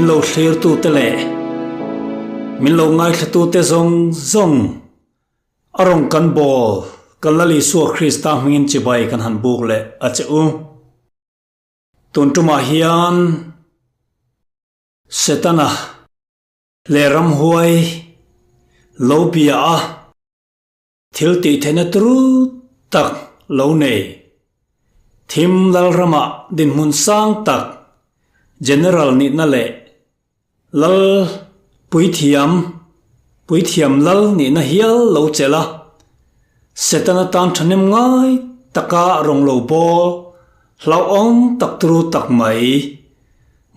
Min lo thlirtute leh min lo ngaithlatute zawng zawng a rawn kan bawl kan Lal Isua Krista hmingin chibai kan han buk leh a che u. Tun tumah hian Setana leh ramhuai lo bia a. Thil tih theihna turu tak lo nei. Thim Lalramah dinhmun sang tak, General nihna leh Lal puithiam, puithiam lal nihna hial lo chelh a, Setana tan thahnem ngai taka rawng lo bawl, hlauhawm tak turu tak mai.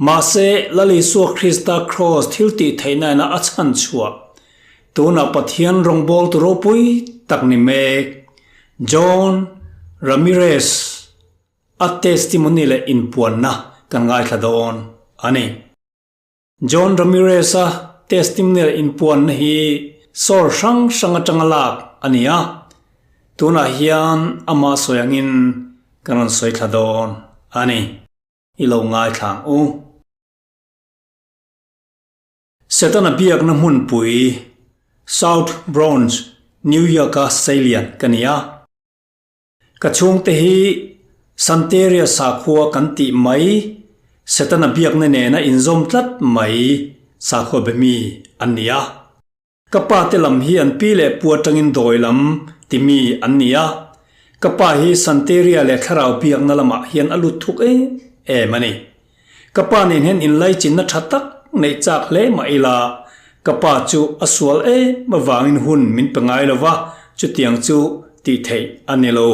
Mahse, Lal Isua Krista Kraws thil tih theihna ina a chhan chhuah Tunah Pathian rawngbawltu ropui tak ni mek John Ramirez a testimony leh inpuanna kan ngaithla dawn a ni. John Ramirez a testimony leh inpuanna hi sawr hrang hrang atanga lak a ni a, tunah hian ama sawi angin kan rawn sawi thla dawn a ni. I lo ngaithla ang u. Setana biakna hmunpui South Bronx, New York-a seilian ka ni a. Ka chhungte hi Santeria sakhua kan tih mai, Setana biakna nena inzawm tlat mai sakhua be mi an ni a. Ka pa te lam hi an pi leh pu atangin dawi lam ti mi an ni a. Ka pa hi Santeria leh thlarau biakna lamah hian a lut thuk em em a ni. Ka pa nen hian inlaichinna tha tak neih chak hle mah ila, ka pa chu a sual em avangin hun min pe ngai lo va, chutiang chu tih theih a ni lo.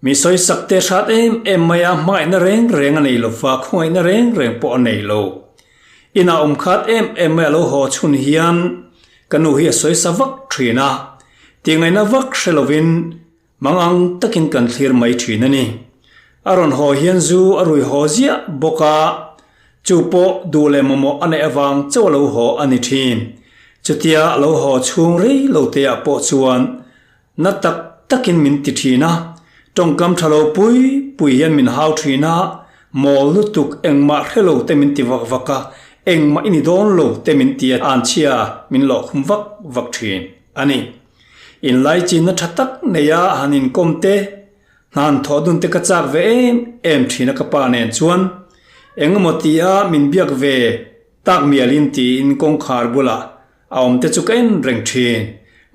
Mi sawisak te hrat em em mai a, hmangaihna reng reng a nei lo va, khawngaihna reng reng pawh a nei lo. Inah awm khat em em mai a lo haw chhun hian ka nu hi a sawisa vak thin a, tihngaihna vak hre lovin Mangang takin kan thlir mai thin a ni. A rawn haw hian zu a rui haw ziah bawk a, chu pawh duh leh mamawh a neih avang chauh a lo haw a ni thin. Chutia a lo haw chhung rei lo te ah pawh chuan na tak takin min ti thin a, tawngkam tha lo pui pui hian min hau thin a, mawl lutuk engmah hre lo te min ti vak vak a, engmah i ni dawn lo te min ti a, anchhia min lawhkhum vak vak thin a ni. Inlaichinna tha tak neia han inkawm te, hnan thawh dun te ka chak ve em em thin a ka pa nen chuan engemaw tia min biak ve tak mialin tiin kawngkhar bulah a awm te chu ka en reng thin.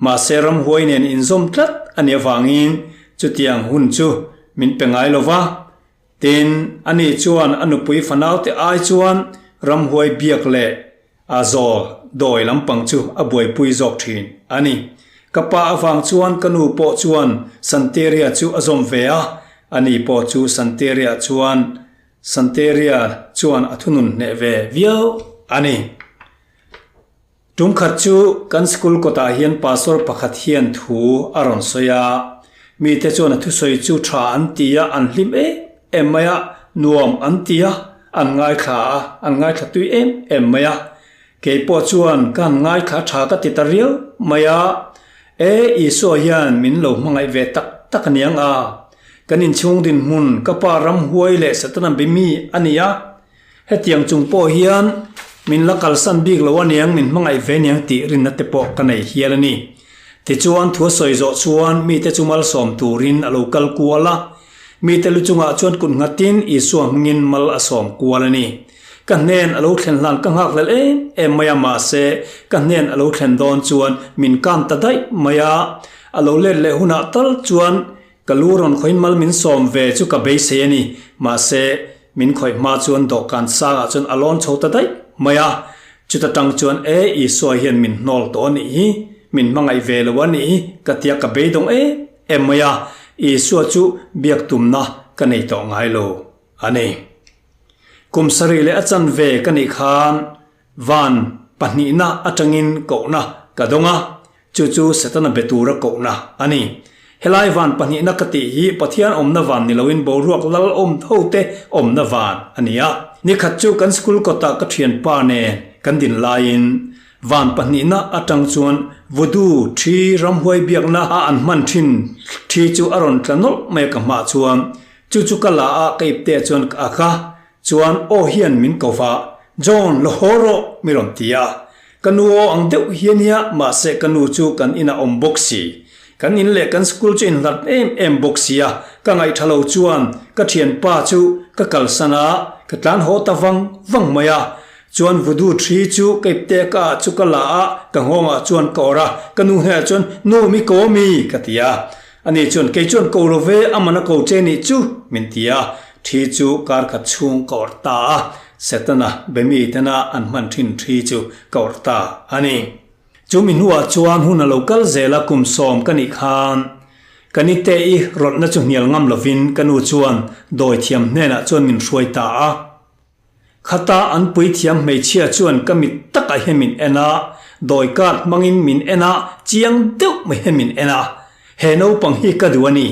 Mahse ramhuai nen inzawm tlat a nih avangin chutiang hun chu min pe ngai lo va. Tin, ani chuan a nupui fanaute ai chuan ramhuai biak leh A zawl dawi lampang chu a buaipui zawk thin a ni. Ka pa avang chuan ka nu pawh chuan Santeria chu a zawm ve a, ani pawh chu Santeria chuan Santeria chuan a thunun hneh ve viau a ni. Tum khat chu kan school kawtah hian pastor pakhat hian thu a rawn sawi a, mite chuan a thusawi chu tha an ti a, an hlim em em mai a, nuam an ti a, An ngaithla a, an ngaithla tui em em mai a. Kei pawh chuan ka han ngaithla tha ka ti ta riau mai a, E, Isua hian min lo hmangaih ve tak tak aniang a. Kan inchhung dinhmun ka pa ramhuai leh Satana be mi a ni a. Hetiang chung pawh hian min la kalsan bik lo aniang min hmangaih ve aniang tih rinna te pawh ka nei hial a ni. Tichuan thu a sawi zawh chuan mite chu malsawm turin a lo kal kual a. Mite lu chungah chuan kut nghatin Isua hmingin mal a sawm kual a ni. Ka hnen a lo thlen hlan ka nghak hlel em em mai a, mahse ka hnen a lo thlen dawn chuan min kan ta daih mai a. A lo let leh hunah tal chuan ka lu rawn khawihin mal min sawm ve chu ka beisei a ni, mahse min khawih hma chuan dawhkan sangah chuan a lawn chho ta daih mai a. Chuta tang chuan e Isua hian min hnawl tawh a nih hi, min hmangaih ve lo a nih hi ka tia ka beidawng em em mai a, Isua chu biak tumna ka nei tawh ngai lo a ni. Kum sarih leh a chanve ka nih khan van pahnihna atangin kohna ka dawng a, chu chu Setana be tura kohna a ni. Helai van pahnihna ka tih hi Pathian awmna van ni loin boruak lal awm thote awmna van a ni a. Nikhat chu kan school kawtah ka thianpa nen kan din laiin Van pahnihna atang chuan Voodoo thi ramhuai biakna a an hman thin thi chu a rawn tla nawlh mai a ka hmah chuan chu chu ka la a ka ipte chuan ka ak a, chuan aw hian min ko va. John, lo haw rawh, mi rawn ti a. Ka nu aw ang deuh hi a nia, mahse ka nu chu kan inah awm bawk si. Kan in leh kan school chu inhlat em em bawk si a, ka ngaihtha lo chuan ka thianpa chu ka kalsan a, ka tlan haw ta vang vang mai a. Chuan voodoo thi chu ka ipte ka ah chu ka la a, ka nghawngah chuan ka awrh a, ka nu hnenah chuan, Nu, mi ko mi? ka ti a. Ani chuan, Kei chuan ko lo ve, a man a ko che nih chu, min ti a. Thi chu kar khat chhung ka awrh ta a, Setana be mi tena an hman thin thi chu ka awrh ta a ni. Chu mi hnuah chuan hun a lo kal zel a, kum sawm ka nih khan ka nite i rawtna chu hnial ngam lovin ka nu chuan dawithiam hnenah chuan min hruai ta a. Khata an puithiam hmeichhia chuan ka mit takah hian min en a, dawi card hmangin min en a, chiang deuh mai hian min en a. He naupang hi ka duh a ni.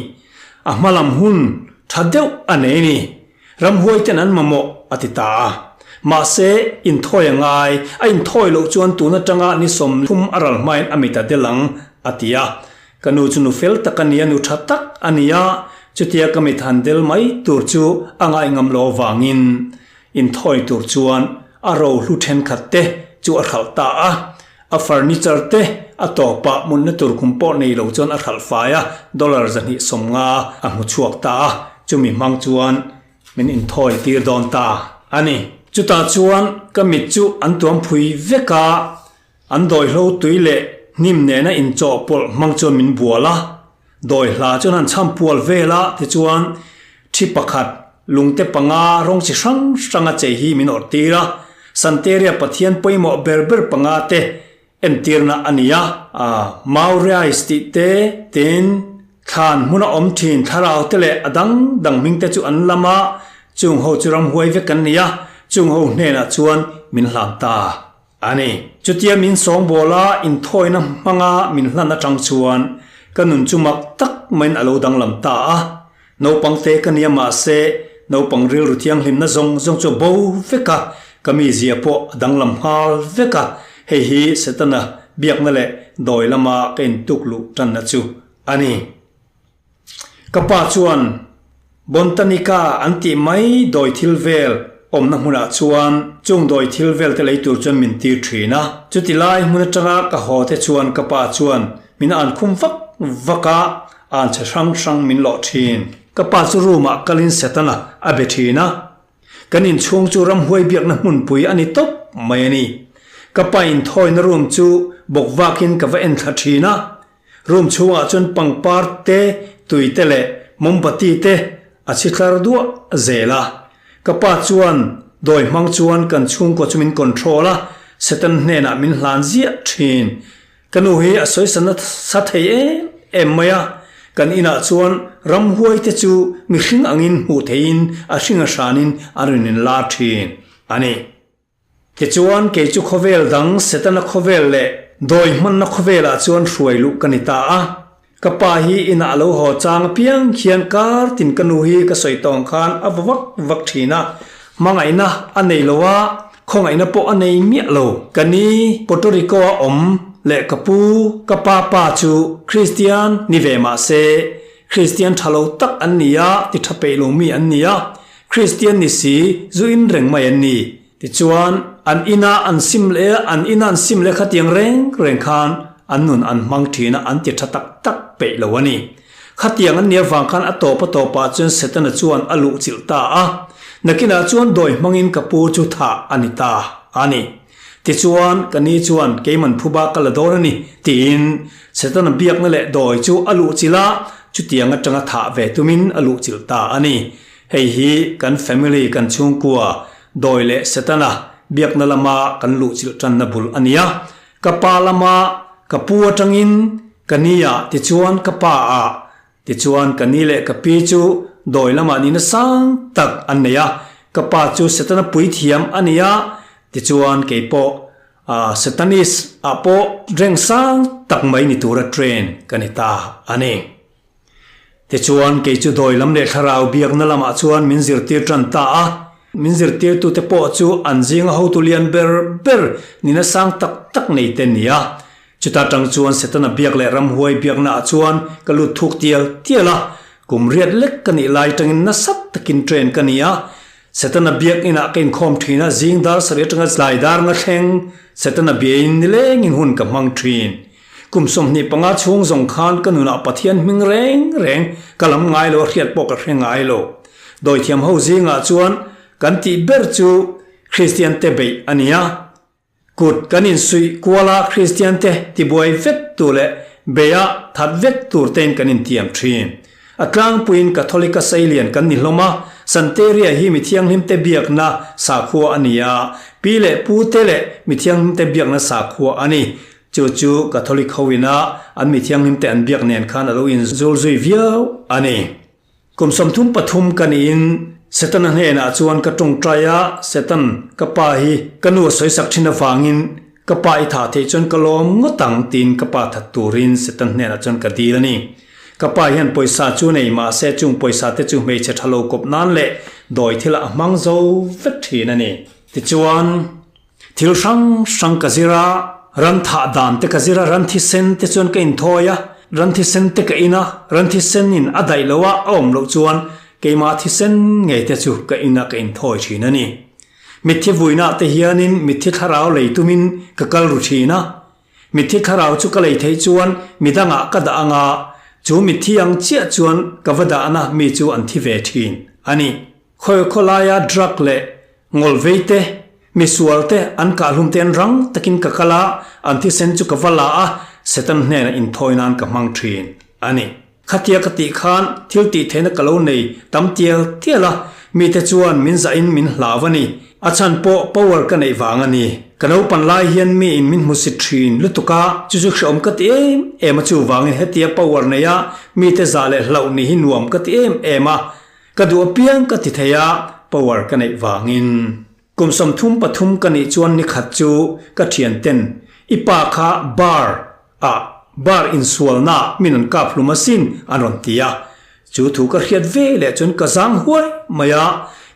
A hmalam hun tha deuh a nei a ni. Ramhuai ten an mamawh a ti ta a. Mahse, inthawi a ngai, a inthawi loh chuan tun atanga ni 30 a ral hmain a mit a del ang, a ti a. Ka nu chu nu fel tak a ni a, nu tha tak a ni a, chutia ka mit han del mai tur chu a ngaihngam lo avangin inthawi tur chuan a rohlu thenkhat te chu a hralh ta a. A furniture te a tawpah mutna tur kum pawh nei lo chuan a hralh fai a, dollar 250 a hmu chhuak ta a, chumi hmang chuan min inthawi tir dawn ta a ni. Chutah chuan ka mit chu an tuam phui vek a, An dawihlo tui leh hnim nena inchawhpawlh hmang chuan min bual a, dawi hla chuan han chham pual vel a, tichuan thi pakhat lungte panga rawng chi hrang hranga chei hi min awrh tir a, Santeria Pathian pawimawh ber ber panga te entirna a ni a. Maurice tih te, tin, thlan hmuna awm thin thlarau te leh a dang dang hming te chu an lam a, chung ho chu ramhuai vek an ni a, chung ho hnenah chuan min hlan ta. A ni. Chutia min sawngbawl a inthawina hmanga min hlan atang chuan ka nun chu mak tak maiin a lo danglam ta a. Naupang te ka nia mahse naupang rilru thianghlimna zawng zawng chu a bo vek a, ka mizia pawh a danglam nghal vek a. Hei hi Setana biakna leh dawi lama ka intuk luh tanna chu a ni. Ka pa chuan Bontanica an tih mai dawi thil vel awmna hmunah chuan chung dawi thil vel te lei tur chuan min tir thin a. Chuti lai hmun atanga ka haw te chuan ka pa chuan min an khum vak vak a, an chhe hrang hrang min lawh thin. Ka pa chu room ah kalin Setana a be thin a. Kan inchhung chu ramhuai biakna hmunpui a ni tawp mai a ni. Ka pa inthawina room chu bawkvakin ka va enthla thin a. Room chhungah chuan pangpar te, tui te leh mombati te a chhi tlar duah zel a. Ka pa chuan dawi hmang chuan kan chhungkaw chu min control a, Satan hnenah min hlan ziah thin. Ka nu hi a sawi sa nasa thei em em mai a, kan inah chuan ramhuai te chu mihring angin hmuh theihin a hring a hranin an rawn inlar thin a ni. Tichuan, kei chu khawvel dang, Setana khawvel leh dawi hmanna khawvelah chuan hruai luh ka ni ta a. Ka pa hi inah a lo haw chang apiang khian kar tin ka nu hi ka sawi tawng khan a va vak vak thin a. Hmangaihna a nei lo a, khawngaihna pawh a nei miah lo. Ka ni Puerto Rico-a awm leh ka pu, ka pa pa chu Kristian ni ve mah se, Kristian tha lo tak an ni a, ti tha peih lo mi an ni a. Kristian ni si, zu in reng mai an ni. Tichuan, an ina an sim leh a, an ina an sim leh khatiang reng reng khan an nun an hmang thin a, an ti tha tak tak peih lo a ni. Khatiang an nih avang khan a tawp a tawpah chuan Setana chuan a luh chilh ta a. Nakinah chuan dawi hmangin ka pu chu thah a ni ta a ni. Tichuan, ka ni chuan keiman phuba ka la dawn a ni, tiin Setana biakna leh dawi chu a luh chilh a, chutiang atanga thah ve tumin a luh chilh ta a ni. Hei hi kan family, kan chhungkua, dawi leh Setana biakna lama kan luh chilh tanna bul a nia. Ka pa lama ka pu atangin ka ni ah tichuan ka pa ah tichuan ka ni leh ka pi chu dawi lamah nihna sang tak an nei a. Ka pa chu Setana puithiam a ni a, tichuan keipawh Satanist ah pawh reng sang tak mai ni tura train ka ni ta a ni. Tichuan, kei chu dawi lam leh thlarau biakna lamah chuan min zirtir tan ta a. Min zirtirtute pawh chu an zinga hotu lian ber ber nina sang tak tak nei te ni a. Chuta tang chuan Setana biak leh ramhuai biaknaah chuan ka lut thuk tial tial a. Kum riat lek ka nih lai tangin nasa takin train ka ni a. Setana biakinn ah ka inkhawm thin a, zing dar sarih atanga tlai dar nga thleng Setana biain nilengin hun ka hmang thin. Kum 25 chhung zawng khan ka nunah Pathian hming reng reng ka lam ngai lo a hriat pawh ka hre ngai lo. Dawithiam ho zingah chuan kan tih ber chu Kristian te beih a ni a. Kut kan insuih kual a Kristian te tibuai vek tur leh beih a that vek tur tein kan intiam thin. A tlangpuiin Catholic-a seilian kan ni hlawm a, Santeria hi mi thianghlimte biakna sakhua a ni a, pi leh pu te leh mi thianghlimte biakna sakhua a ni. Chu chu Catholic ho ina an mi thianghlimte an biak nen khan a lo inzul zui viau a ni. Kum 33 ka niin Setana hnenah chuan ka tawngtai a, Setan, ka pa hi ka nu a sawisak thin avangin ka pa i thah theih chuan ka lawm ngawt ang tiin ka pa that turin Setan hnenah chuan ka dil a ni. Ka pa hian pawisa chu nei mahse chung pawisa te chu hmeichhe tha lo kawp nan leh dawi thilah a hmang zo vek thin a ni. Tichuan. Thil hrang hrang ka zir a, ran thah dan te ka zir a, ran thisen te chuan ka inthawi a, ran thisen te ka in a, ran thisen in a daih loh a, a awm loh chuan keimah thisen ngei te chu ka in a ka inthawi thin a ni. Mitthi vuinah te hianin mitthi thlarau lei tumin ka kal ru thin a, mitthi thlarau chu ka lei theih chuan midangah ka dah anga chu mitthi ang chiah chuan ka va dahna mi chu an thi ve thin a ni. Khawi khawlaia drug leh ngawlvei te, misual te an kahhlum te an rang takin ka kal a, an thisen chu ka va la a, Satan hnenah inthawi nan ka hmang thin a ni. Khatia ka tih khan thil tih theihna ka lo nei tam tial tial a, mite chuan min zahin min hlau a ni. A chhan pawh power ka neih vang a ni. Ka naupan lai hian miin min hmusit thin lutuk a, chu chu hrehawm ka ti em em a, chuvangin hetia power neia mite zah leh hlauh ni hi nuam ka ti em em a, Ka duh apiang ka ti thei a, power ka neih vangin. Kum 33 ka nih chuan nikhat chu ka thianten i pa kha bar ah bar insualna ah min an kap hlum asin an rawn ti a. Chu thu ka hriat ve leh chuan ka zang huai mai a,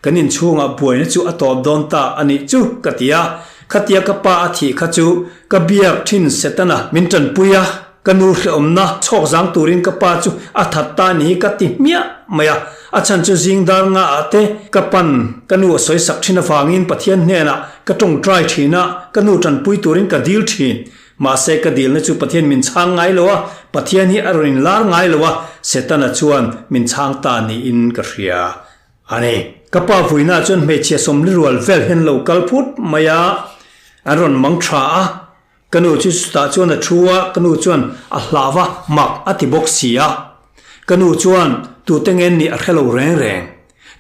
kan inchhungah buaina chu a tawp dawn ta a nih chu ka ti a. Khatia ka pa a thih kha chu ka biak thin Setana min tanpui a. Ka nu hrehawmna chhawk zang turin ka pa chu a that ta ni hi ka ti hmiah mai a, a chhan chu zing dar nga ah te ka pan ka nu a sawi sak thin avangin Pathian hnenah ka tawngtai thin a, ka nu tanpui turin ka dil thin. Mahse ka dilna chu Pathian min chhang ngai lo a, Pathian hi a rawn inlar ngai lo a, Setana chuan min chhang ta niin ka hria a ni. Ka pa vuina chuan hmeichhia sawmli rual vel hian lo kal phut mai a, an rawn mang tha a, Ka nu chu chutah chuan a thu a, ka nu chuan a hlau a, mak a ti bawk si a. Ka nu chuan tute nge nih a hre lo reng reng.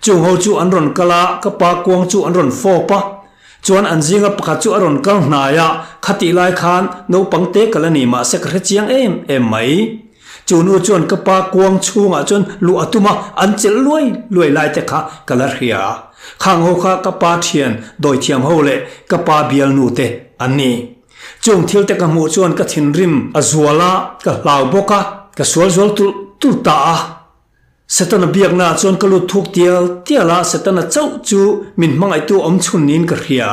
Chung ho chu an rawn kal a, ka pa kuang chu an rawn fawp a. Chuan an zinga pakhat chu a rawn kal hnai a, khatih lai khan naupang te kal a ni mahse ka hre chiang em em mai. Chu nu chuan ka pa kuang chhungah chuan luh a tum a, an chelh luai luai lai te kha ka la hria. Khang ho kha ka pa thian dawithiam ho leh ka pa bialnu te an ni. Chung thil te ka hmuh chuan ka thinrim a zual a, ka hlau bawk a, ka sual zual tulh tulh ta a. Setana biaknaah chuan ka lut thuk tial tial a, Setana chauh chu min hmangaihtu awm chhun niin ka hria.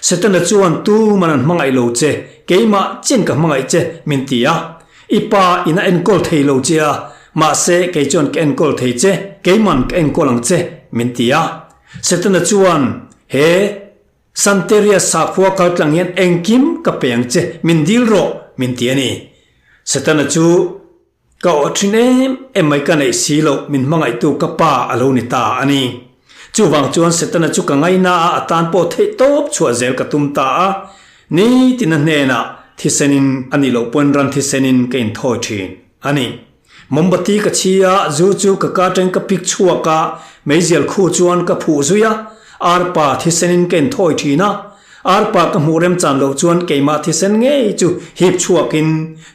Setana chuan tuman an hmangaih lo che, keimah chin ka hmangaih che min ti a. I pa in a enkawl thei lo che a, mahse kei chuan ka enkawl thei che, keiman ka enkawl ang che min ti a. Setana chuan he Santeria sakhua kaltlang hian engkim ka pe ang che, min dil rawh min ti a ni. Setana chu Ka aw thin em em mai ka neih si loh min hmangaihtu ka pa a lo ni ta a ni. Chuvang chuan Setana chu ka ngaina a a tan pawh theih tawp chhuah zel ka tum ta a. Nitin a hnenah thisenin a nih loh pawn ran thisenin ka inthawi thin a ni. Mombati ka chhi a, zu chu ka ka atangin ka pik chhuak a, meizial khu chuan ka phuh zui a, arpa thisenin ka inthawi thin a. Arpa ka hmuh remchan loh chuan keimah thisen ngei chu hip chhuakin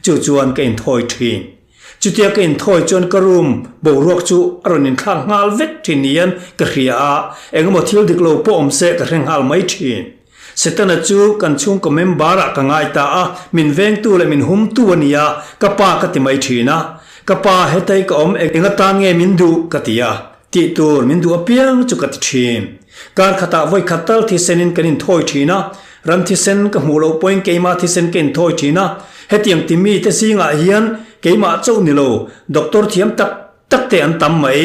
chu chuan ka inthawi thin. Chutia ka inthawi chuan ka room boruak chu a rawn inthlak nghal vek thin niin ka hria a, engemaw thil dik lo pawh awm se ka hre nghal mai thin. Setana chu kan chhungkaw member ah ka ngai ta a, min vengtu leh min humtu a ni a, ka pa ka ti mai thin a. Ka pa hetei ka awm eng atan nge min duh ka ti a. Tih tur min duh apiang chu ka ti thin. Kar khatah vawi khat tal thisenin kan inthawi thin a, ram thisen ka hmuh loh pawhin keimah thisen ka inthawi thin a. Hetiang ti mite zingah hian keimah chauh ni lo, doctor thiam tak tak te an tam mai.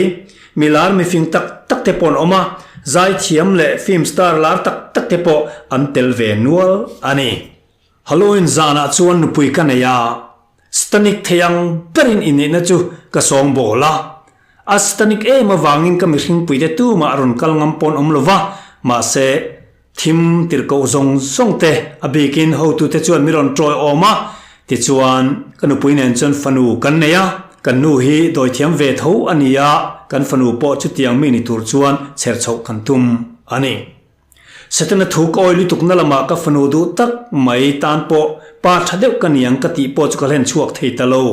Mi lar mifing tak tak te pawh an awm a. Zaithiam leh film star lar tak tak te pawh an tel ve nual a ni. Halloween zanah chuan nupui ka nei a, Satanic thei ang berin inneihna chu ka sawngbawl a. A Satanic em avangin ka mihringpuite tumah rawn kal ngam pawn awm lo va, mahse, Thim tirhkoh zawng zawng te a bikin hotute chuan mi rawn tawi awm a, tichuan ka nupui nen chuan fanu kan nei a, kan nu hi dawithiam ve tho a ni a, kan fanu pawh chutiang mi ni tur chuan chher chhoh kan tum a ni. Setana thu ka awi lutukna lamah ka fanu duh tak mai tan pawh pa tha deuh ka niang ka tih pawh chu ka hlen chhuak thei ta lo.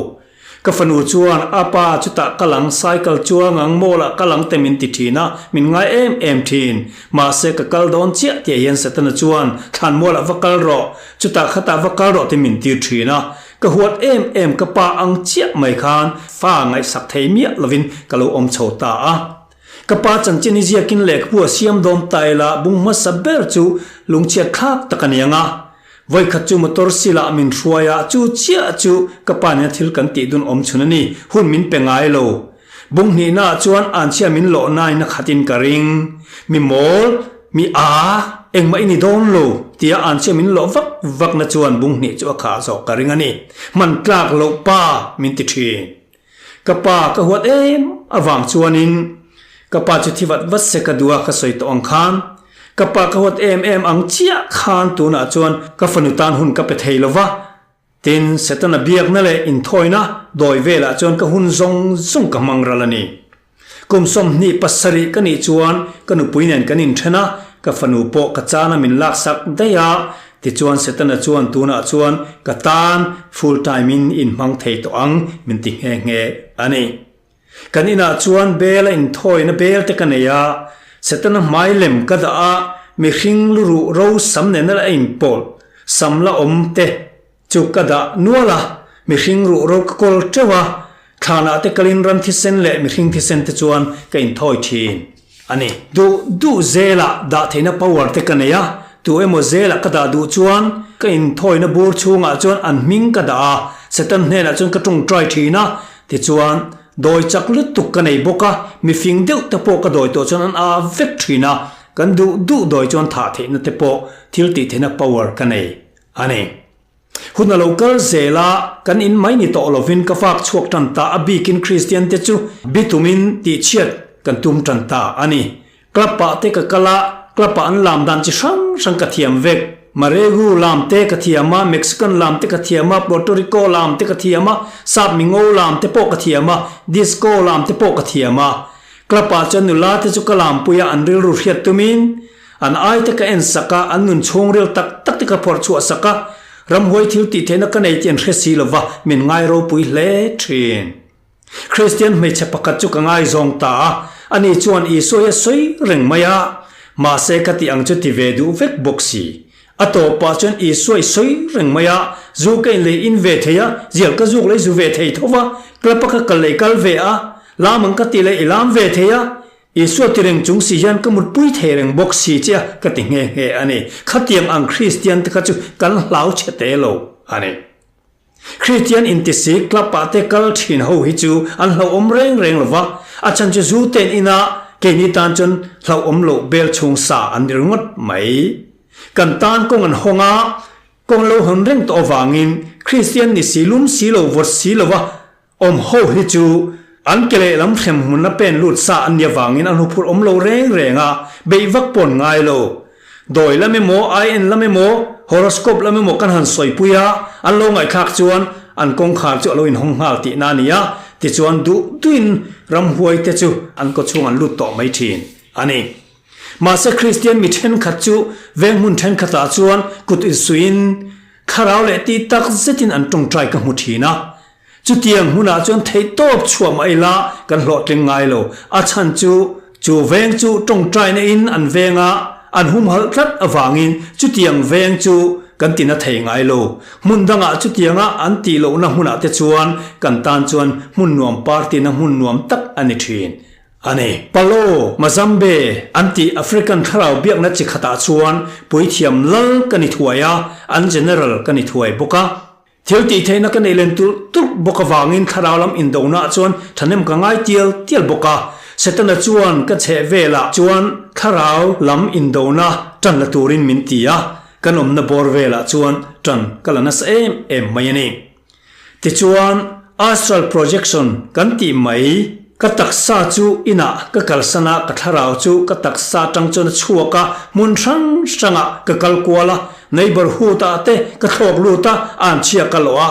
Ka fanu chuan, A pa, chutah kal ang, cycle chuang ang, mall ah kal ang te min ti thin a, min ngai em em thin. Mahse, ka kal dawn chiah tih ah hian Setana chuan, Thlanmual ah va kal rawh, chutah khatah va kal rawh te min tir thin a. Ka huat em em ka pa ang chiah mai khan fa ngaihsak thei miah lovin ka lo awm chho ta a. Ka pa chanchin i ziakin lehkhabu a siam dawn ta ila bung hmasa ber chu lungchhiat thlak tak a ni ang a. Vawikhat chu motor silah min hruai a, chu chiah chu ka pa nena thil kan tih dun awm chhun a ni, hun min pe ngai lo. Bung hnihnaah chuan anchhia min lawh nain a khatin ka ring. Mi mawl, mi a, engmah i ni dawn lo, tia anchhia min lawh vak vakna chuan bung hnih chu a khah zawh ka ring a ni. Hman tlak loh pa min ti thin. Ka pa ka huat em avang chuanin ka pa chu thi vat vat se ka duh a ka sawi tawh ang khan. Ka pa ka huat em em ang chiah khan tunah chuan ka fanu tan hun ka pe thei lo va. Tin, Setana biakna leh inthawina dawi velah chuan ka hun zawng zawng ka hmang ral a ni. Kum 27 ka nih chuan ka nupui nen kan inthen a, ka fanu pawh ka chana min laksak daih a, tichuan Setana chuan tunah chuan ka tan full time in inhmang thei tawh ang min ti nghe nghe a ni. Kan inah chuan bel a inthawina bel te ka nei a, Setana hmai lem ka dah a, mihring luruh ro sam nena la inpawlh sam la awm te Chu ka dah nual a, mihring ruhro ka kawl teuh a, thlanah te kalin ram thisen leh mihring thisen te chuan ka inthawi thin a ni. Duh duh zelah dah theihna power te ka nei a, tu emaw zelah ka dah duh chuan ka inthawina bur chhungah chuan an hming ka dah a, Satan hnenah chuan ka tawngtai thin a, tichuan dawi chak lutuk ka nei bawk a, mifing deuh te pawh ka dawi tawh chuan an a vek thin a, kan duh duh dawi chuan thah theihna te pawh thil tih theihna power ka nei. A ni. Hun a lo kal zel a, kan in mai ni tawh lovin ka fak chhuak tan ta, a bikin Kristian te chu bitumin tihchhiat kan tum tan ta a ni. Club ah te ka kal a, club ah an lam dan chi hrang hrang ka thiam vek. Maregu lam te ka thiam a, Mexican lam te ka thiam a, Puerto Rico lam te ka thiam a, Sap Mingo lam te pawh ka thiam a, Disco lam te pawh ka thiam a. Club ah chuan nula te chu ka lampui a, an rilru hriat tumin, An ai te ka en sak a, an nun chhungril tak tak te ka phawrh chhuah sak a, ramhuai thil tih theihna ka nei tih an hre si lo va, min ngai ropui hle thin. Kristian hmeichhe pakhat chu ka ngaizawng ta a, ani chuan Isua hi a sawi reng mai a, mahse ka tih ang chu ti ve duh vek bawk si. A tawpah chuan Isua i sawi reng mai a, zu ka in lei in ve thei a, zial ka zuk lei zu ve thei tho va, club a ka kal lei kal ve a, lam ang ka tih lei i lam ve thei a, Isua ti reng chung si hian ka mutpui thei reng bawk si che a ka ti nghe nghe a ni. Khatiang ang Kristian te kha chu kan hlau chhe te lo a ni. Kristian intisi club ah te kal thin ho hi chu an hlauhawm reng reng lo va, a chhan chu zu ten ina keini tan chuan hlauhawm loh bel chhung sa an ni ringawt mai. Kan tan kawng an hawng a, kawng lo hawn reng tawh avangin Kristian ni si lum si lo vawt si lo va Awm ho hi chu an ke lehlam hrem hmun a pen lut sa an nih avangin an huphurh awm lo reng reng a, beih vak pawh an ngai lo. Dawi lam emaw, IN lam emaw, horoscope lam emaw kan han sawipui a, an lo ngaihthlak chuan an kawngkhar chu a lo inhawng nghal tihna a ni a, tichuan duh duhin ramhuai te chu an kawchhung an lut tawh mai thin a ni. Mahse Kristian mi thenkhat chu veng hmun thenkhatah chuan kut insuihin thlarau leh tih tak zetin an tawngtai ka hmu thin a, Chutiang hmunah chuan theihtawp chhuah mah ila kan hlawhtling ngai lo. A chhan chu, chu veng chu tawngtaina in an veng a, an humhalh tlat avangin chutiang veng chu kan tina thei ngai lo. Hmun dangah chutianga an tih lohna hmunah te chuan kan tan chuan hmun nuam party na hmun nuam tak a ni thin a ni. Palo, Mazambe an tih African thlarau biakna chi khatah chuan puithiam lal ka ni thuai a, an general ka ni thuai bawk a. Thil tih theihna ka neih len tulh tulh bawk avangin thlarau lam indonaah chuan thahnem ka ngai tial tial bawk a. Setana chuan ka chheh velah chuan thlarau lam indona ṭan la turin min ti a, kan awmna bawr velah chuan ṭan ka la nasa em em mai a ni. Tichuan, astral projection kan tih mai, ka taksa chu inah ka kalsan a, ka thlarau chu ka taksa atang chuan a chhuak a, hmun hrang hrangah ka kal kual a, neighbourhood ah te ka thlawk lut a, anchhia ka lawh a.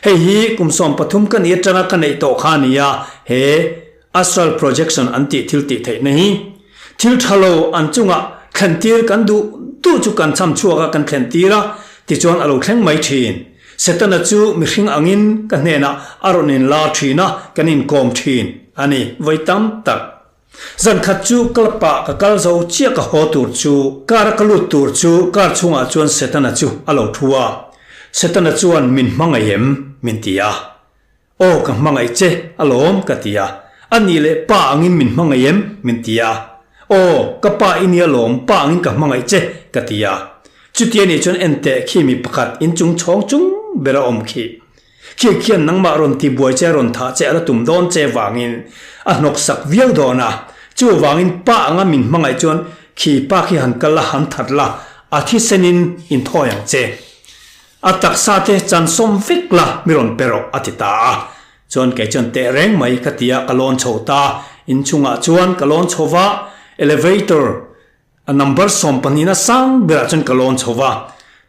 Hei hi kum 13 ka nih atanga ka neih tawh kha a ni a, he astral projection an tih thil tih theihna hi thil tha lo an chungah thlentir kan duh duh chu kan cham chhuak a kan thlentir a, tichuan a lo thleng mai thin. Setana chu mihring angin ka hnenah a rawn inlar thin a, kan inkawm thin a ni vawi tam tak. Zan khat chu club ah ka kal zo chiah ka haw tur chu car a ka lut tur chu car chhungah chuan Setana chu a lo thu a. Setana chuan min hmangaih em? min ti a. Aw ka hmangaih che alawm ka ti a. A nih leh pa angin min hmangaih em? min ti a. Aw ka pa i nia lawm pa angin ka hmangaih che ka ti a. Chutia nih chuan enteh khi mi pakhat inchung chhawng chung ber a awm khi. Khi khian nangmah rawn ti buai che rawn thah che a la tum dawn che vangin a hnawk sak viau dawn a. Chuvangin pa anga min hmangaih chuan khi pa khi han kal la han that la a thisenin inthawi ang che. A taksa te chan sawm vek la mi rawn pe rawh a ti ta a. Chuan kei chuan teh reng mai ka ti a ka lawn chho ta. Inchungah chuan ka lawn chho va elevator A number sawmpahnihna sang berah chuan ka lawn chho va,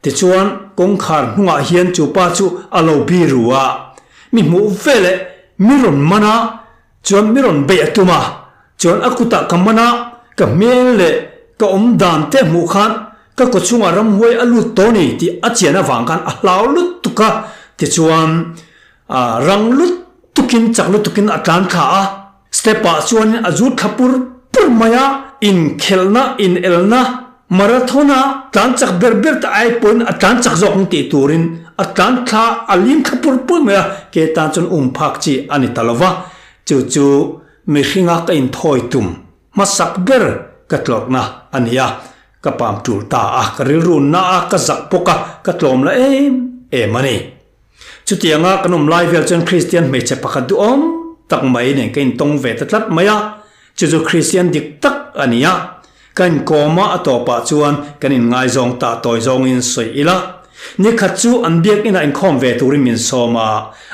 tichuan kawngkhar hnungah hian chu pa chu a lo bi ru a, mi hmuh veleh mi rawn man a, chuan mi rawn beih a tum a, chuan a kutah ka man a, ka hmel leh ka awm dan te hmuh khan ka kaw chhungah ramhuai a lut tawh ni tih a chian avang khan a hlau lutuk a, tichuan rang lutukin chak lutukin a tlan thla a. Step ah chuanin a zut thla pur pur mai a, inkhelhna, inelna, marathon a tlan chak ber ber te ai pawhin a tlan chak zawk ang tih turin a tlan thla a lim thla pur pur mai a, ke tan chuan um phak chi a ni ta lo va, chu chu mihringa ka inthawi tum hmasak ber ka tlawrhna a ni a, ka pam tul ta a, ka rilru na a, ka zak bawk a, ka tlawm la em em a ni. Chutianga kan awm lai vel chuan Kristian hmeichhe pakhat duhawm tak mai nen ka intawng ve ta tlat mai a, chu chu Kristian dik tak a ni a. Ka inkawm a, a tawpah chuan kan inngaizawng ta tawi zawngin sawi ila. Nikhat chu an biakinah inkhawm ve turin min sawm a,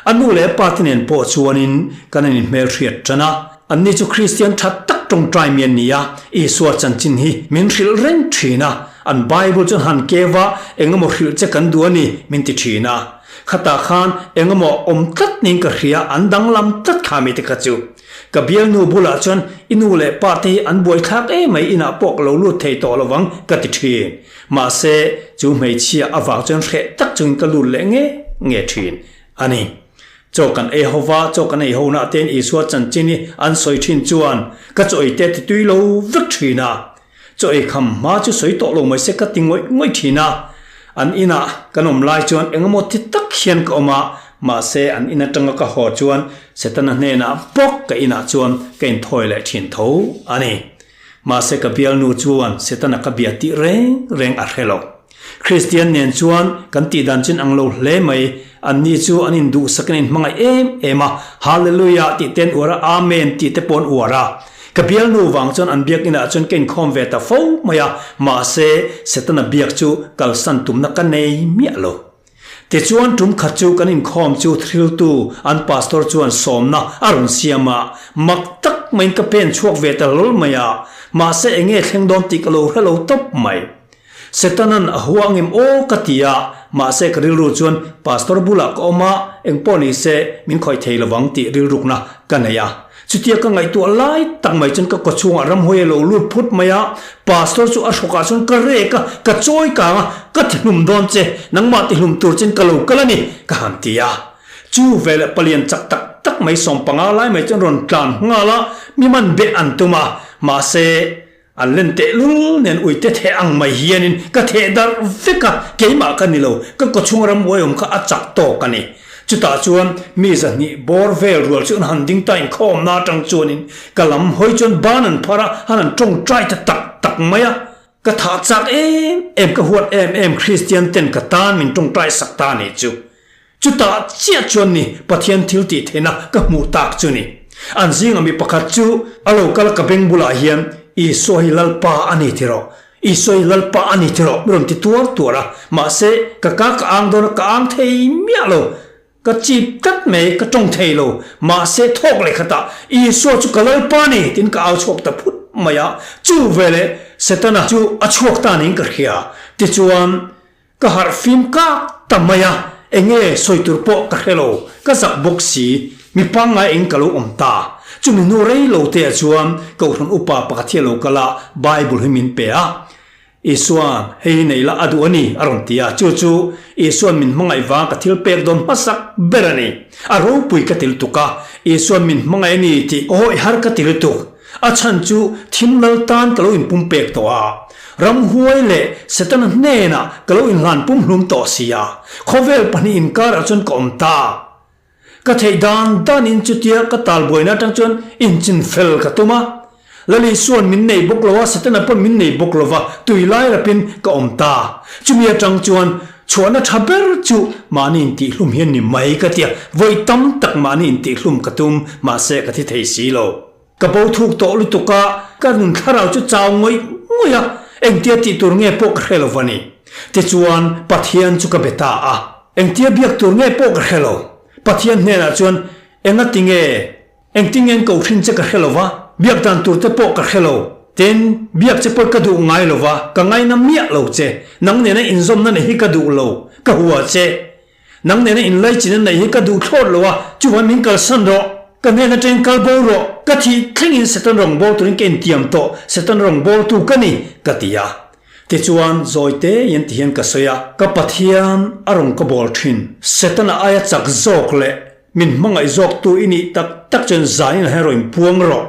a nu leh a pa te nen pawh chuanin kan an inhmelhriat tan a. Anni chu Kristian tha tak tawngtai mi an ni a, Isua chanchin hi min hrilh reng thin a. An Bible chuan han keu a, engemaw hrilh che kan duh a ni, min ti thin a. Khatah khan engemaw awm tlat niin ka hria, an danglam tlat kha mite kha chu. Ka bialnu bulah chuan i nu leh pa te hi an buaithlak emai inah pawh ka lo lut thei tawh lovang ka ti thin. Mahse, chu hmeichhia avang chuan hreh tak chungin ka lut leh nge nge thin a ni. Chaw kan ei ho va, chaw kan ei ho nah tein Isua chanchin hi an sawi thin chuan ka chaw ei te ti tui lo vek thin a. Chaw ei kham hma chu sawi tawh lo mai se ka ti ngawih ngawih thin a. An inah kan awm lai chuan engemaw ti tak hian ka awm a, mahse an in atanga ka haw chuan Setana hnenah bawk ka inah chuan ka inthawi leh thin tho a ni. Mahse ka bialnu chuan Setana ka bia tih reng reng a hre lo. Kristian nen chuan kan tih dan chin ang lo hle mai, anni chu an induhsak in an inhmangaih em em a, Hallelujah tih te an uar a, Amen tih te pawh an uar a. Ka bialnu vang chuan an biak inah chuan ka inkhawm ve ta fo mai a, mahse Setana biak chu kalsan tumna ka nei miah lo. Tichuan tum khat chu kan inkhawm chu thriltu an pastor chuan sawmna a rawn siam a, mak tak maiin ka pen chhuak ve ta hlawl mai a, mahse enge thleng dawn tih ka lo hre lo tawp mai. Setanan a hua angem aw ka ti a, mahse ka rilru chuan pastor bulah ka awm a, engpawh ni se min khawih thei lovang tih rilrukna ka nei a. Chutia ka ngaihtuah lai tak mai chuan ka kawchhungah ramhuai a lo lut phut mai a, pastor chu a hrawkah chuan ka rek a, ka chawi kang a, ka tihlum dawn che, nangmah tihlum tur chuan ka lo kal a ni, ka han ti a. Chu veleh palian chak tak tak mai sawmpanga lai mai chuan rawn tlan nghal a, mi man beh an tum a, mahse, An len tehlul nen uite theh ang mai hianin ka theh darh vek a, keimah ka ni lo, ka kawchhung ramhuai awm kha a chak tawk a ni. Chutah chuan mi zahnih bawr vel rual chu an han ding ta inkhawmna atang chuanin ka lam hawi chuan ban an phar a, han an tawngtai ta tak tak mai a. Ka thah chak em em, ka huat em em Kristian ten ka tan min tawngtai sak ta nih chu. Chutah chiah chuan ni Pathian thil tih theihna ka hmuh tak chu ni. An zinga mi pakhat chu a lo kal a ka beng bulah hian, Isua hi Lalpa a ni ti rawh, Isua hi Lalpa a ni ti rawh mi rawn ti tuar tuar a. Mahse, ka ka ka ang dawn a, ka ang thei miah lo. Ka chip tlat mai, ka tawng thei lo. Mahse, thawk leh khatah, Isua chu ka Lalpa a ni tiin ka au chhuak ta phut mai a. Chu veleh Setana chu a chhuak ta niin ka hria. Tichuan, Ka harh fim kak ta mai a, enge sawi tur pawh ka hre lo, ka zak bawk si, mi pangngai eng ka lo awm ta. Chumi hnu rei lo te ah chuan Kohhran upa pakhat hi a lo kal a, Bible hi min pe a. Isua'n, hei hi nei la a duh a ni, a rawn ti a, chu chu Isua'n min hmangaih vang ka thil pek dawn hmasak ber a ni. A ropui ka ti lutuk a, Isua'n min hmangaih a ni tih awih har ka ti lutuk. A chhan chu thim lal tan ka lo inpumpek tawh a, ramhuai leh Setana hnenah ka lo inhlan pumhlum tawh si a, khawvel pahnih inkarah chuan ka awm ta. Ka theih dan danin chutia ka talbuaina atang chuan inchinfel ka tum a. Lali suan min nei bawk lo a, Setana pawn min nei bawk lo va, tui lai rapin ka awm ta. Chumi atang chuan chhuahna tha ber chu mahni intihhlum hi a ni mai ka ti a, vawi tam tak mahni intihhlum ka tum, mahse ka thi thei si lo. Ka bo thuk tawh lutuk a, ka nun thlarau chu chau ngawih ngawih a, engtia tih tur nge pawh ka hre lo va ni. Tichuan, Pathian chu ka be ta a, engtia biak tur nge pawh ka hre lo. Pathian hnenah chuan, Engati nge? Engtin nge an ko hrin che ka hre lo va, biak dan tur te pawh ka hre lo. Tin, biak che pawh ka duh ngai lo va, ka ngaina miah lo che. Nang nena inzawmna neih hi ka duh lo, ka hua che. Nang nena inlaichin a neih hi ka duh thlawt lo a, chuvang min kalsan rawh, ka hnen atangin kal bo rawh, ka thih thlengin Satan rawn bawl turin ka intiam tawh, Satan rawn bawltu ka ni, ka ti a. Tichuan, zawi tein ti hian ka sawi a, ka Pathian a rawn ka bawl thin, Setana aia chak zawk leh min hmangaih zawktu i nih tak tak chuan zanin ah hian rawn inpuang rawh,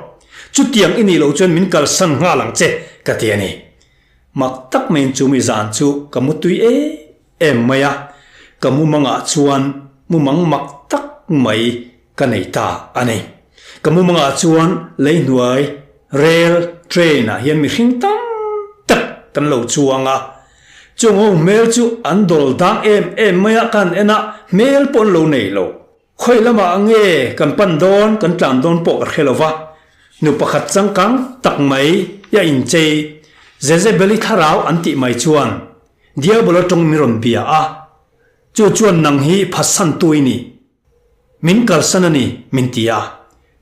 chutiang i nih loh chuan min kalsan nghal ang che, ka ti a ni. Mak tak maiin chu mi zan chu ka mutui em Em mai a, ka mumangah chuan mumang mak tak mai ka nei ta a ni. Ka mumangah chuan leihnuai rel, train, ah hian mihring tam tak kan lo chuang a. Chung ho hmel chu an dawl dang em em mai a, ka han en a, hmel pawh an lo nei lo. Khawi lamah nge kan pan dawn, kan tlan dawn pawh ka hre lo va. Nu pakhat changkang tak mai a inchei, Jezebeli thlarau an tih mai chuan Diabol atawng min rawn bia a, chu chuan nang hi phatsantu i ni, min kalsan a ni, min ti a.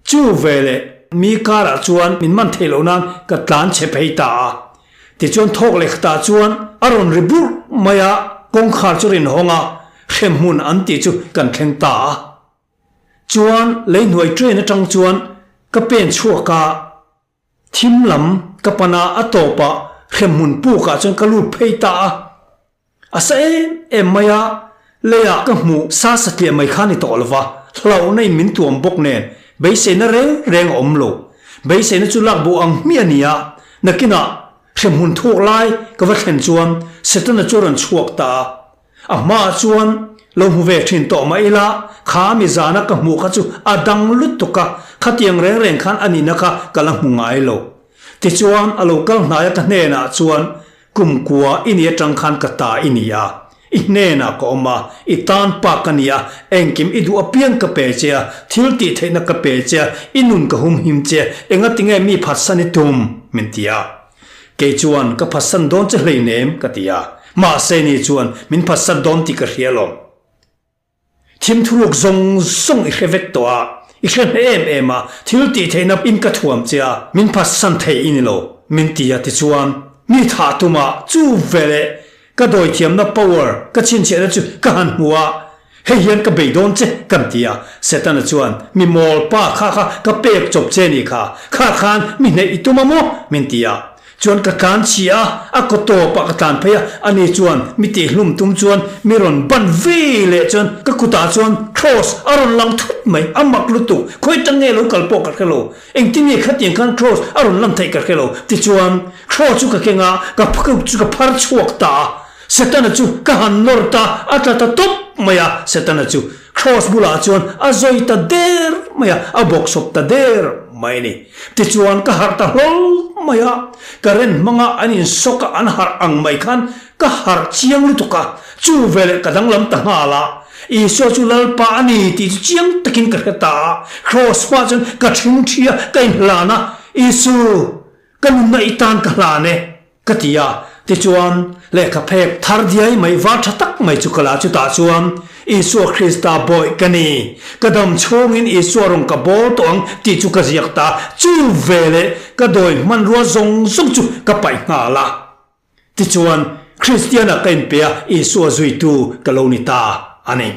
Chu veleh mi karah chuan min man theih loh nan ka tlan chhe phei ta a. Tichuan thawk leh khatah chuan a rawn ri burh mai a, kawngkhar chu rin hawng a, hremhmun an tih chu kan thleng ta a. Chuan leihnuai train atang chuan ka pen chhuak a. Thim lam ka pan a, a tawpah hremhmun pukah chuan ka lut phei ta a. A sa em em mai a, leiah ka hmuh sa satliah mai kha ni tawh lo va, hlauhna in min tuam bawk nen beiseina reng reng a awm lo. Beiseina chu lak bo ang hmiah a ni a, nakinah hremhmun thuk lai ka va thlen chuan Setana chu a rawn chhuak ta a. A hmaah chuan lo hmu ve thin tawh mah ila, kha mi zana ka hmuh kha chu a dang lutuk a, khatiang reng reng khan a nihna kha ka la hmu ngai lo. Tichuan, a lo kal hnaia ka hnenah chuan, Kumkua i ni atang khan ka ta i ni a, i hnenah ka awm a, i tan pa ka ni a, engkim i duh apiang ka pe che a, thil tih theihna ka pe che a, i nun ka humhim che a, engatinge mi phatsan i tum? min ti a. Kei chuan ka phatsan dawn che hleinem ka ti a, mahse ni chuan min phatsan dawn tih ka hria lo. Thim thuruk zawng zawng i hre vek tawh a, i hre hne em em a, thil tih theihna in ka thuam che a, min phatsan thei i ni lo, min ti a tichuan mi thah tum a, chu veleh ka dawithiamna power ka chhinchhiahna chu ka han hmu a, Hei hian ka bei dawn che kan ti a, Setana chuan, Mi mawl pa kha kha ka pek chawp che ni kha, kha khan mi hneih i tum a maw? min ti a. Chuan ka tlan chhi a, a kaw tawpah ka tlan phei a, ani chuan mi tihhlum tum chuan mi rawn ban ve leh chuan ka kutah chuan Kross a rawn lang thut mai, a mak lutuk, khawi tang nge lo kal pawh ka hre lo, engtin nge khatiang khan Kross a rawn lan theih ka hre lo, tichuan Kross chu ka keng a, ka chu ka phar chhuak ta a. Setana chu ka han nawr ta, a tla ta tawp mai a, Setana chu Kraws bulah chuan a zawi ta der mai a, a bawksawp ta der mai a ni. Tichuan ka harh ta hlawl mai a, current hmanga an insawk a an harh ang mai khan ka harh chiang lutuk a, chu veleh ka danglam ta nghal a. Isua chu Lalpa a ni tih chu chiang takin ka hre ta a. Kraws hmaah chuan ka ṭhingṭhi a, ka inhlan a, Isu, ka nunna i tan ka hlan e, ka ti a. Tichuan, lehkha phek thar diai mai var ṭha tak mai chu ka la, chutah chuan Isua Krista bawih ka ni, ka dam chhungin Isua rawn ka bawl tawh ang tih chu ka ziak ta. Chu veleh ka dawi hmanrua zawng zawng chu ka paih nghal a. Tichuan, Kristiana ka inpe a, Isua zuitu ka lo ni ta a ni.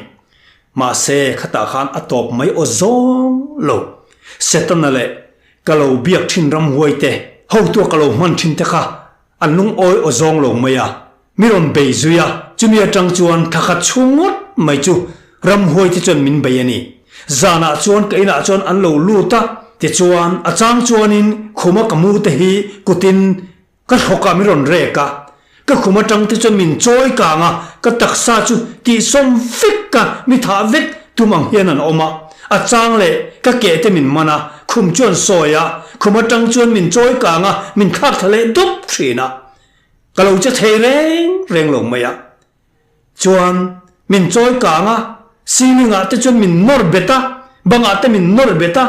Mahse, khatah khan a tawp mai aw zawng lo. Setana leh ka lo biak thin ramhuai te, hotua ka lo hman thin te kha an lungawi aw zawng lo mai a, mi rawn bei zui a. Chumi atang chuan thla khat chhung ngawt mai chu ramhuai te chuan min bei a ni. Zanah chuan ka inah chuan an lo lut a, tichuan a chang chuanin khuma ka mu te hi kutin Ka hrawkah min rawn rek a, ka khum atang te chuan min chawi kang a, ka taksa chu tihsawm vek a, mi thah vek tum ang hian an awm a. A chang leh ka keh te min man a, khum chu an sawi a, khum atang chuan min chawi kang a, min thlak thla leh dup thin a. Ka lo che thei reng reng lo mai a. Chuan min chawi kang a, ceiling ah te chuan min nawr bet a, bang ah te min nawr bet a,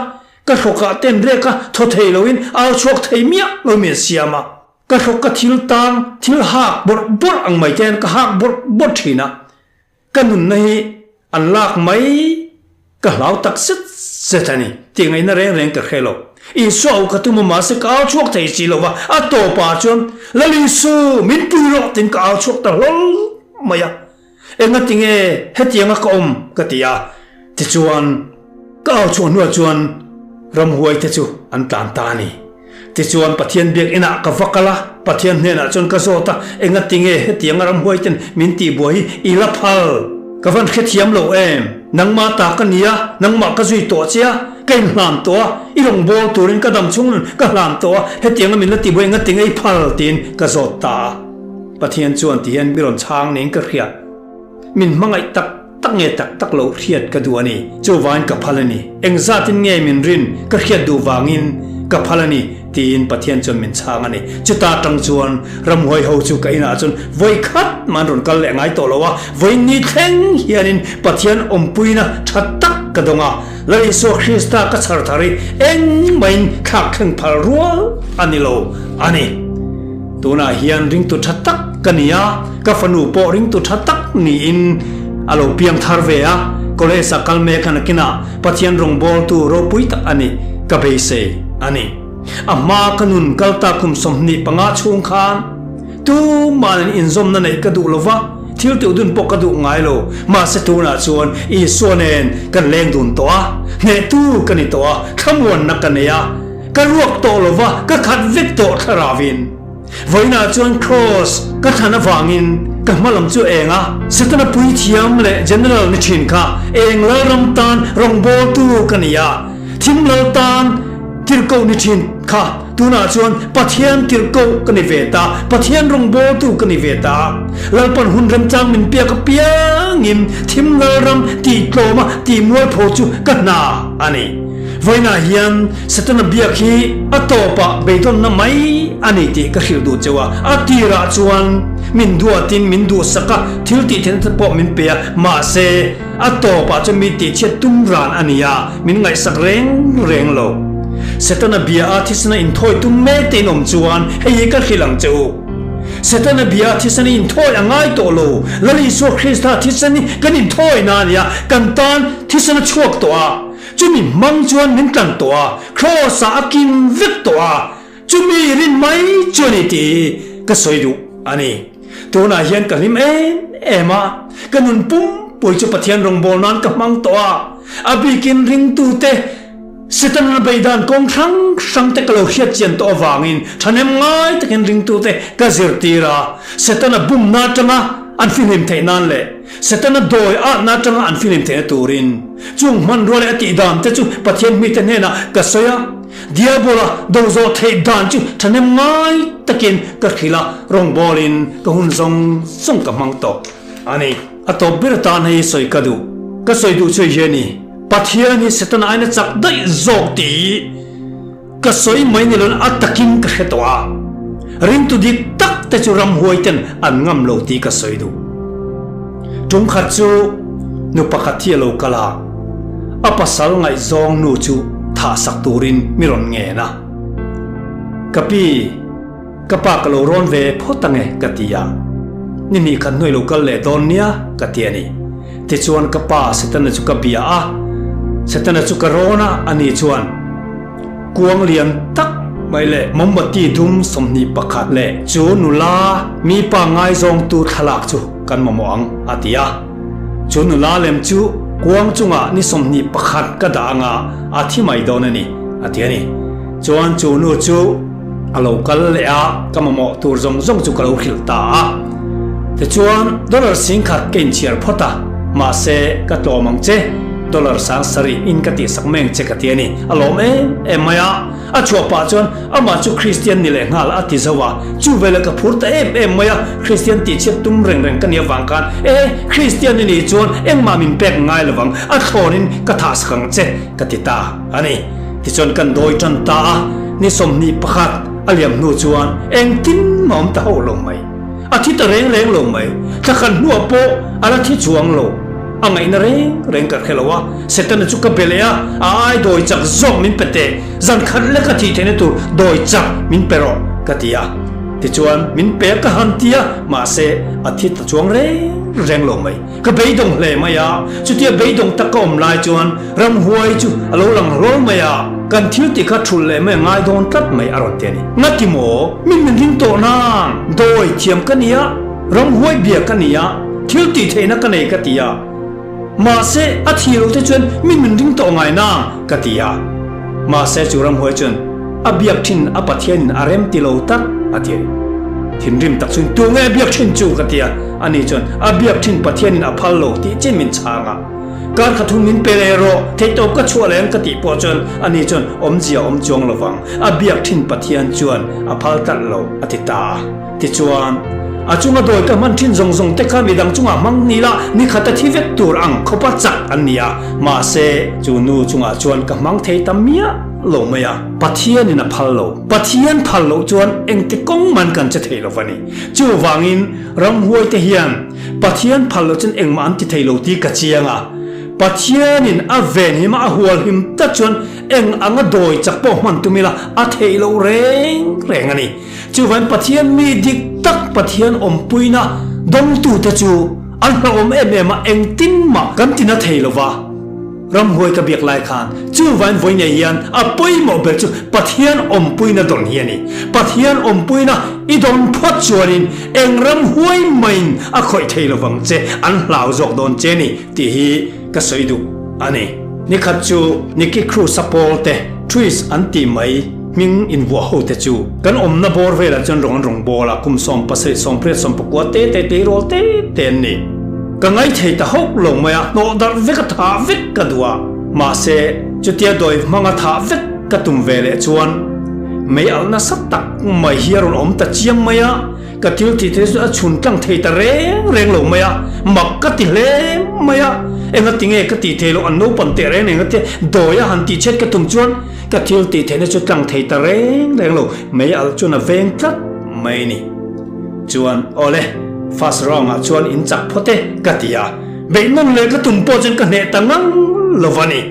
ka hrawk ah te an rek a, thaw thei lo in au chhuak thei miah lo min siam a. Ka hrawk ka thil tang, thil hak bawrh bawrh ang mai te hian ka hak bawrh bawrh thin a, ka nunna hi an lak mai Ka hlau tak zet zet a ni tih ngaihna reng reng ka hre lo. Isua u ka tum a mahse ka au chhuak thei si lo va, a tawpah chuan Lal Isu min pui rawh tiin ka au chhuak ta hlawl mai a. Engati nge hetianga ka awm ka ti a, tichuan ka au chhuah hnuah chuan ramhuai te chu an tlan ta a ni. Tichuan Pathian biak inah ka va kal a, Pathian hnenah chuan ka zawt a, Engati nge hetianga ramhuaiten min tihbuai hi i la phal? Ka van hrethiam lo em? Nangmah ta ka ni a, nangmah ka zui tawh che a, ka inhlan tawh a, i rawn bawl turin ka dam chhung nun ka hlan tawh a, hetianga min la tihbuai engati nge i phal? tiin ka zawt ta a. Pathian chuan ti hian mi rawn chhang niin ka hria. Min hmangaih tak tak nge tak tak loh hriat ka duh a ni. Chuvangin ka phal a ni. Engzatin nge min rin ka hriat duh vangin ka phal a ni, tiin Pathian chuan min chhang a ni. Chuta tang chuan ramhuai ho chu ka inah chuan vawi khat mah an rawn kal leh ngai tawh lo a, vawi ni thleng hianin Pathian awmpuina tha tak ka dawng a, Lal Isua Krista ka chhar thar i engmahin thlak thleng phal rual a ni lo a ni. Tunah hian ringtu tha tak ka ni a, ka fanu pawh ringtu tha tak niin a lo piang thar ve a, college a kal mek a nakinah Pathian rawngbawltu ropui tak a ni ka beisei a ni. A hma ka nun kal ta kum 25 chhung khan tuma'n an inzawmna neih ka duh lova, thil tih dun pawh ka duh ngai lo, mahse tunah chuan Isua nen kan leng dun tawh a, hnehtu ka ni tawh a, thlamuanna ka nei a, Ka ruak tawh lo va, ka khat vek tawh thlaravin. Vawiinah chuan Kraws ka thlan avangin ka hma lam chu eng a, Setana puithiam leh General ni thin kha eng lalram tan rawngbawltu ka ni a, thim lal tan tirhkoh ni thin kha tunah chuan Pathian tirhkoh ka ni ve ta, Pathian rawngbawltu ka ni ve ta. Lalpan hun remchang min piak apiangin thim lalram tihtlawma tihmualpho chu ka hna a ni. Vawiinah hian Setana biak hi a tawpah beidawnna mai a ni tih ka hrilh duh cheu a. A tirah chuan min duatin min duhsak a, thil tih theihna te pawh min pe a, mahse a tawpah chuan mi tihchhiat tum ran a ni a, min ngaihsak reng reng lo. Setana bia a thisena inthawi tum mek te in awm chuan hei hi ka hrilh ang che u. Setana bia a thisen i inthawi a ngai tawh lo. Lal Isua Krista thisen hi kan inthawina a ni a, kan tan thisen a chhuak tawh a. Chumi hmang chuan min tlan tawh a, Kraws-ah a kim vek tawh a, chumi rin mai chu a ni tih hi ka sawi duh a ni. Tunah hian ka hlim em em a, ka nun pumpui chu Pathian rawngbâwl nan ka hmang tawh a, a bikin ringtute Setana beidan kawng hrang hrangte ka lo hriat chian tawh avangin thahnem ngai takin ringtute ka zirtir a, Setana bumna atanga an fihlim theih nan leh Setana dawi atna atanga an fihlim theihna turin chung hmanrua leh a tih dan te chu Pathian mite hnenah ka sawi a, Diabola do zawh theih dan chu thahnem ngai takin ka hrilh a, rawngbawlin ka hun zawng zawng ka hmang tawh a ni. A tawp ber atan hei sawi ka duh. Ka sawi duh chu hei a ni. Pathian hi Setana aina chak daih zawk tih ka sawi mai ni loin a takin ka hre tawh a, ringtu dik tak te chu ramhuai ten an ngam lo tih ka sawi duh. Tum khat chu. Nu pakhat hi a lo kal a, a pasal ngaihzawng nu chu thah sak turin mi rawn ngen a. Ka pi, ka pa ka lo rawn ve phawt ange ka ti a, ni hnih khat hnuai lo kal leh dawn nia ka ti a ni. Tichuan ka pa Setana chu ka bia a, Setana chu ka rawn a, ani chuan, Kuang lian tak mai leh mawmbati dum 21 leh chu nula mi pa ngaizawngtu thlalak chu kan mamawh ang, a ti a. Chu nula lem chu kuang chungah ni 21 ka dah anga a thi mai dawn a ni, a ti a ni. Chuan chu nu chu a lo kal leh a, ka mamawh tur zawng zawng chu ka lo hrilh ta a. Tichuan dollar 10,000 ka inchhiar phawt a, mahse ka tlawm ang che. Dollar 7000 in ka tihsak meng che ka ti a ni. A lawm em em mai a, a chhuah pah chuan amah chu Kristian ni leh nghal a ti zo a, chu veleh ka phur ta em em mai a, Kristian tihchhiat tum reng reng ka nih avang khan e, Kristian i nih chuan engmah min pek ngai lo vang, a thlawnin ka thahsak ang che ka ti ta a ni. Tichuan kan dawi tan ta a, ni 21 a liam hnu chuan engtin mah awm ta hauh lo mai. A thi ta reng reng lo mai, thla khat hnuah pawh a la thi chuang lo. A ngaihna reng reng ka hre lo a, Setana chu ka be leh a, a ai dawi chak zawk min pe teh, zan khat lek a thih theihna tur dawi chak min pe rawh ka ti a. Tichuan min pe ka han ti a, mahse a thi ta chuang reng reng lo mai. Ka beidawng hle mai a, chutia beidawng tak ka awm lai chuan ramhuai chu a lo lang hlawl mai a, kan thil tih kha thulh leh mai a ngai dawn tlat mai a rawn ti a ni. Ngati maw? Min min ring tawh nang, dawi thiam ka nia. Ramhuai bia ka ni a, thil tih theihna ka nei ka ti a. Mahse, a thih loh te chuan mi min ring tawh ngai na ka ti a. Mahse, chu ramhuai chuan a biak thin a Pathianin a rem ti lo tak a ti a ni. Thinrim tak chuan tu nge a biak thin chu ka ti a, ani chuan a biak thin Pathianin a phal lo tih chin min chhang a. Kar kha thun min pe leh rawh, theihtawp ka chhuah leh ang ka tih pawh chuan ani chuan awmzia awm chuang lovang, a biak thin Pathian chuan a phal tlat lo a ti ta a. Tichuan, a chunga dawi ka hman thin zawng zawng te kha midang chungah hmang ni la, ni khat a thi vek tur ang khawpa chak an ni a. Mahse, chu nu chungah chuan ka hmang thei ta miah lo mai a. Pathianin a phal lo. Pathian phal loh chuan engti kawng man kan che thei lo va ni. Chuvangin, ramhuai te hian Pathian phal loh chuan engmah an ti thei lo tih ka chiang a. Pathianin a venhim a, a hualhim tlat chuan eng anga dawi chak pawh hman tum ila a theih loh reng reng a ni. Chuvain Pathian mi dik tak Pathian awmpuina dawngtute chu an hlauhawm em em a, engtin mah kan tina thei lo va. Ramhuai ka biak lai khan chuvain vawiinei hian a pawimawh ber chu Pathian awmpuina dawn hi a ni. Pathian awmpuina i dawn phawt chuanin eng ramhuai maiin a khawih thei lo vang che, an hlau zawk dawn che ni tih hi ka sawi duh a ni. Nikhat chu Nicky Cruz-a pawl te Trees an tih mai hming invuah ho te chu kan awmna bawr velah chuan rawng an rawn bawl a, kum 70, 80, 90 te te tleirawl te te an ni. Ka ngaithei ta hauh lo mai a, hnawh darh vek a thah vek ka duh a, mahse chutia dawi hmanga thah vek ka tum ve leh chuan mei alh nasa tak mai hi a rawn awm ta chiang mai a, Ka thil tih te chu a chhun tlang thei ta reng reng lo mai a, mak ka ti hle mai a, enga ti nge ka tih thei loh an naupan teh reng reng te dawi a han tih chhet ka tum chuan ka thil tih theihna chu tlang thei ta reng reng lo mei alh chuan a veng tlat mai ni. Chuan awle first round ah chuan in chak phawt e ka ti a, beih nawn leh ka tum pawh chuan ka hneh ta ngang lo va ni.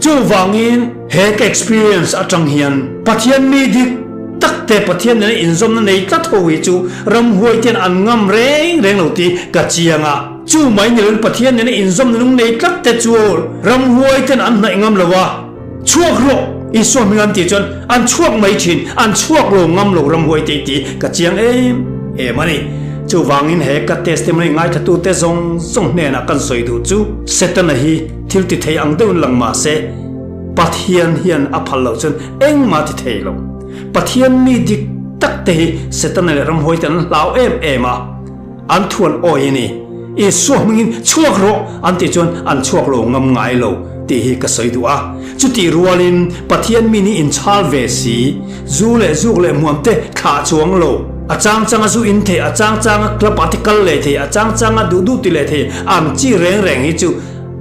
Chuvangin he ka experience atang hian Pathian mi dik tak te Pathian nena inzawmna nei tlat ho hi chu ramhuai ten an ngam reng reng lo tih ka chiang a. Chu mai ni loin Pathian nena inzawmna nung nei tlat te chu ramhuai ten an hnaih ngam lo a, chhuak rawh Isua hming an tih chuan an chhuak mai thin, an chhuak lo ngam lo ramhuai te tih ka chiang em em a ni. Chuvangin he ka testimony ngaithlatute zawng zawng hnenah kan sawi duh chu Setana hi thil ti thei ang deuhin lang mah se Pathian hian a phal loh chuan engmah ti thei lo. Pathian mi dik tak te hi Setana leh ramhuai te an hlau em em a, an thuan awi a ni. Isua hmingin chhuak rawh an tih chuan an chhuak lo ngam ngai lo tih hi ka sawi duh a. Chutih rualin Pathian mi nih inchhal ve si, zu leh zuk leh hmuam te thlah chuang lo. A chang changa zu in thei, a chang changa club ah te kal leh thei, a chang changa duh duh ti leh thei ang chi reng reng hi chu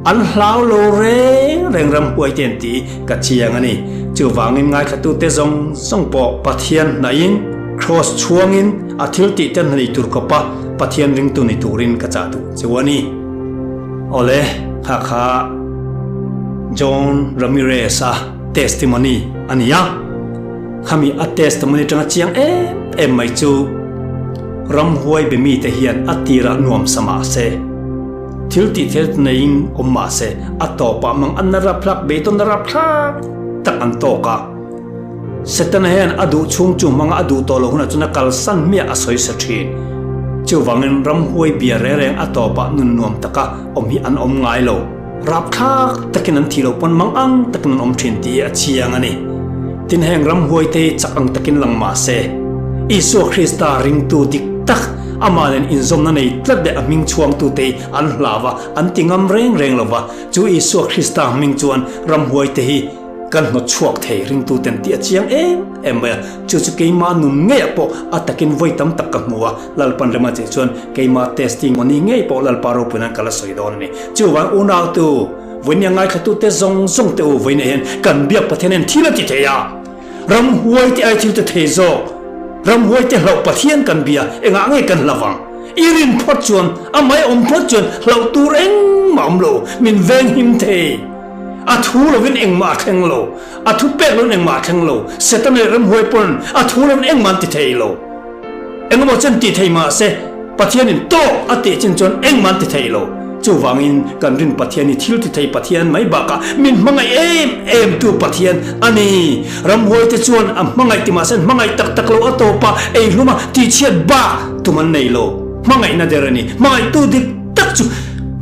An hlau lo reng reng ramhuai te an ti ka chiang a ni. Chuvangin ngaithlatute zawng zawng pawh Pathian hnaihin Kraws chhuangin a thil tih te hna nei tur khawpa Pathian ringtu ni turin ka chah duh cheu a ni. Awle. Kha kha John Ramirez-a testimony a ni a. Khami a testimony atanga chiang em em mai chu ramhuai be mite hian a tirah nuam sa mah se, thil tih thil neiin awm mah se, a tawpah mang an na rapthlak, beidawn na rapthlak tak an tawk a. Setana hian a duh chhung chu hmanga a duh tawh loh hunah chuan a kalsan hmiah a sawi sa thin. Chuvangin ramhuai bia reng reng a tawpah nun nuam taka awm hi an awm ngai lo. Rapthlak takin an thih loh pawn mang ang takin an awm thin tih hi a chiang a ni. Tin heng ramhuai te hi chak ang takin lang mah se, Isua Krista ringtu dik tak amah nen inzawmna nei tlat leh a hming chhuangtute hi an hlau a, an ti ngam reng reng lo va. Chu Isua Krista hming chuan ramhuai te hi Kan hnawt chhuak thei ringtuten tih a chiang em em mai a, chu chu keima nun ngeiah pawh a takin vawi tam tak ka hmu a, Lalpan rema che chuan keima testimony ngei pawh Lalpa ropui nan ka la sawi dawn a ni. Chuvang unautu, vawinia ngaithlatute zawng zawng te u vawinia hian kan biak Pathian hian thil a ti thei a, ramhuai te ai thil ti thei zawk, ramhuai te hlauh Pathian kan bia engah nge kan hlauh ang? I rin phawt chuan, a mai awm phawt chuan hlauh tur engmah awm lo, min venghim thei. A thu lovin engmah a thleng lo. A thu pek lovin engmah a thleng lo. Satan leh ramhuai pawn a thu lovin engmah an ti thei lo. Engemaw chen ti thei mah se, Pathianin tawk a tih chin chuan engmah an ti thei lo. Chuvangin kan rin Pathian hi thil ti thei Pathian mai bakah min hmangaih em em tu Pathian a ni. Ramhuai te chuan a hmangaih ti mah se an hmangaih tak tak lo a tawp a, ei hlum a, tihchhiat bak tum an nei lo. Hmangaihna der a ni. Hmangaihtu dik tak chu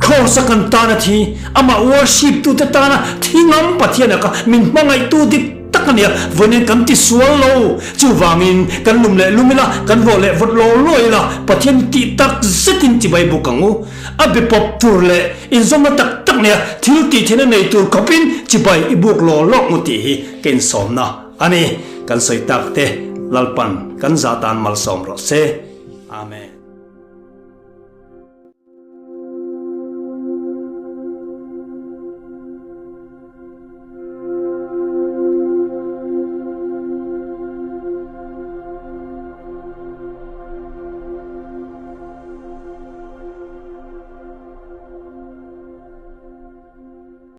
Kross a kan tan a thi. Amah worship tute tana thi ngam Pathian a kha min hmangaihtu dik tak a nia, vawiin kan ti sual lo. Chuvangin kan lum leh lum ila, kan vawh leh vawt law law ila, Pathian tih tak zetin chibai buk ang u. A be pawp tur leh inzawmna tak tak nia thil tih theihna nei tur khawpin chibai i buk law lawk mu tih hi ka insawmna a ni. Kan sawi tak te Lalpan kan zah tan malsawm rawh se. Amen.